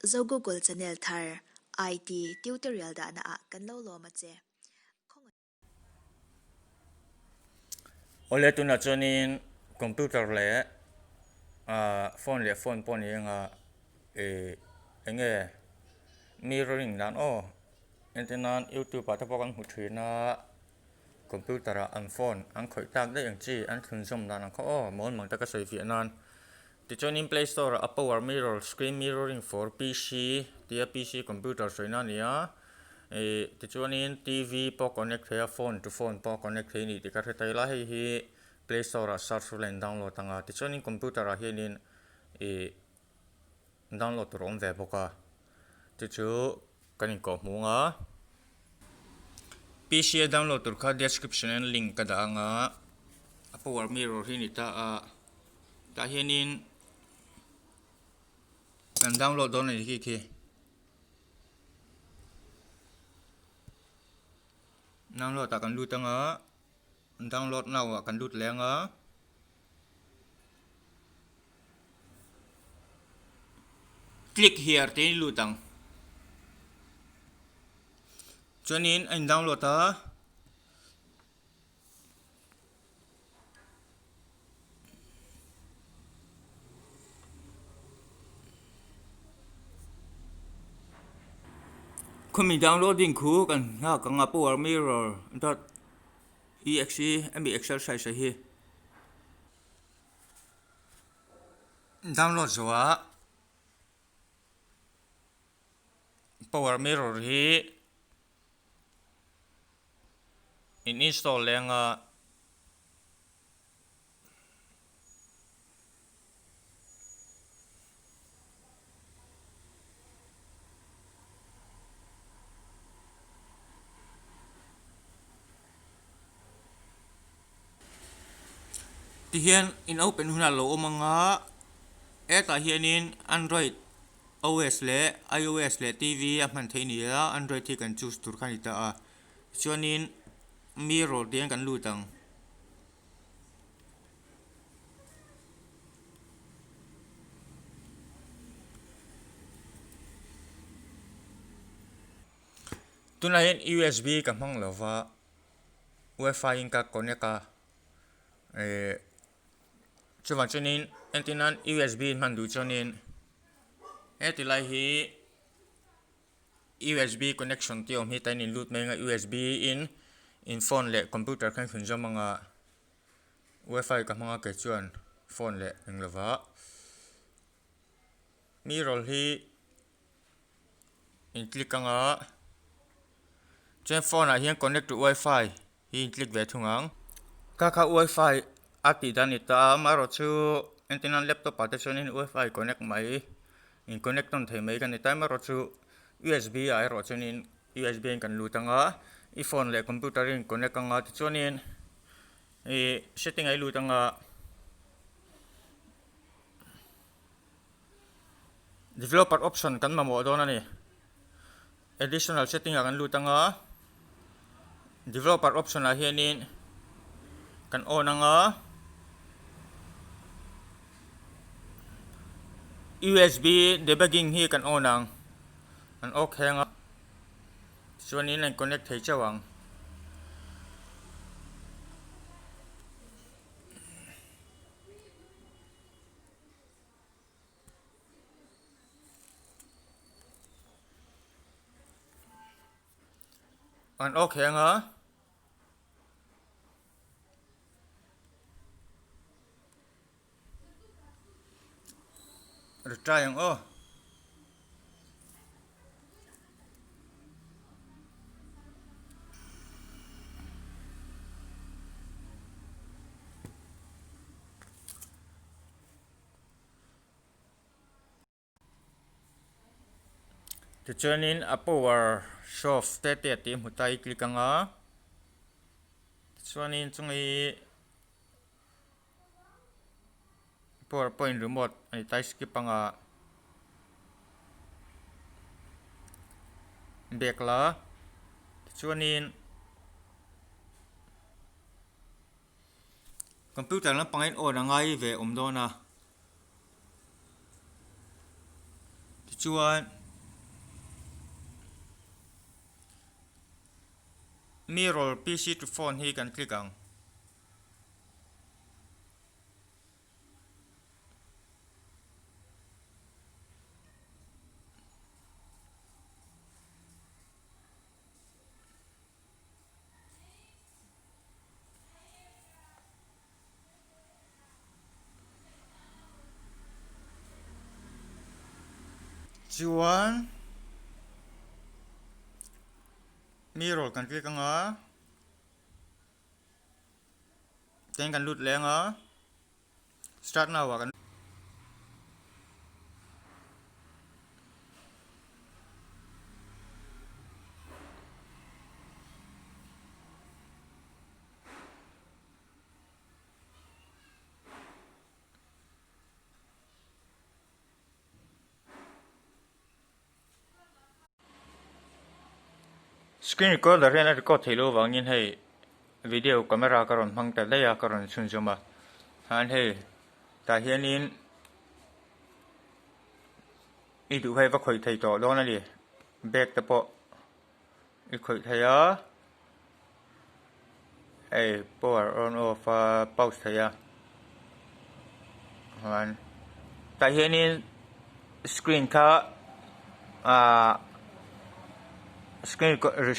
Zo Google channel thar IT tutorial dahna ah kan lo lawm a che. Khawngaih. Awle tunah chuanin computer leh ah phone leh phone pawh ni anga ih eng nge mirroring dan aw entir nan youtube ah te pawh kan hmu thin a. Computer ah an phone an khawih tak daih ang chi an thlunzawm dan ang kha aw mawn mang taka sawi fiah nan. Tichuanin play store ah a power mirror screen mirroring for PC tia PC computer sawi na a ni a ih tichuanin T_V pawh connect thei a phone to phone pawh connect thei a ni tih ka hre thei la hei hi play store ah search ula in download ang a tichuanin computer ah hianin ih download tur a awm ve bawk a chu chu kan inkawh hmung a P C a download tur kha description ah hian link ka dah ang a a power mirror hi a ni ta a tah hianin kan download dawn a ni khi khi download ah kan lut ang a download now ah kan lut leh ang a. Click here tiin i lut ang. Chuanin a in download a. Khawmi downloading khu kan nghak ang a power mirror dot exe hemi excel size a hi. Download zawhah power mirror hi in install leh anga Tihian in open hunah lo awm ang a, hetah hianin android os leh ios leh tv a hman theih a ni a, android hi kan choose tur kha a ni ta a, chuanin mirror tih hian kan lut ang. Tunah hian usb ka hmang lo va. Wifi in ka connect a eh chuvang chuanin entir nan usb hman duh chuanin heti lai hi usb connection tih a awm hi tain in lut mai anga usb in in phone leh computer kha in thlun zawm anga wifi ka hmang a kei chuan phone leh eng lova mi rawl hi. In click anga chuan phone ah hian connect to wifi hi in click ve thung ang kha kha wifi a tih dan a ni ta a amaherawhchu entir nan laptop ah te chuanin wifi connect mai in connect tawn thei mai ka ni ta amaherawhchu usb ah erawh chuanin usb in kan lut anga i phone leh computer in connect anga tichuanin ih setting ah i lut anga. Developer option kan mamawh dawn a ni. Additional setting ah kan lut anga developer option ah hianin kan on anga usb debugging hi kan on ang kan ok heng a tichuanin a in connect thei chauh ang. An awk heng a. Retry ang aw. Tichuanin a power soft te te tih hmu ta i click ang a tichuanin chungi power point remote a ni ta i skip ang a back la tichuanin. Computer lampang in on a ngai ve awm dawn a tichuan. Mirror PC to phone hi kan click ang. Chuan mirror kan click anga tleng kan lut leng a start now ah kan Screen recorder hian a record theih loh avangin hei video camera ka rawn hmang ta daih a ka rawn chhunzawm a han hei tah hianin i duh hei va khawih thei tawh dawn a ni bag te pawh. I khawih thei a, hei power on off a pause thei a, chuan tah hianin screen kha ahh screen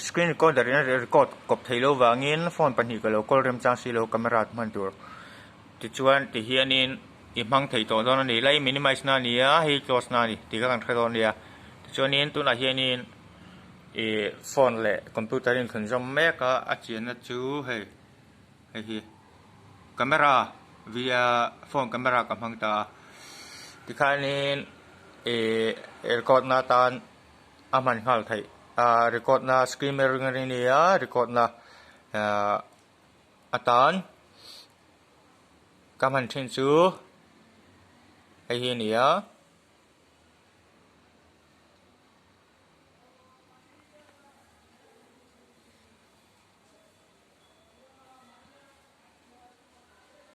screen recorder in a record kawp theih loh vangin phone pahnih ka lo kawl remchang si lo camera hman tur tichuan ti hianin i hmang thei tawh dawn a ni lai minimize na a ni a hei close na a ni tih kha kan hre dawn a nia tichuanin tunah hianin. Ih phone leh computer a inthlun zawm mek a a chianna chu hei hei hi camera via phone camera ka hmang ta a tikhanin ih record na atan a hman nghal theih a record na screen mirroring a ni a record na ahh atan ka hman thin chu hei hi a ni a.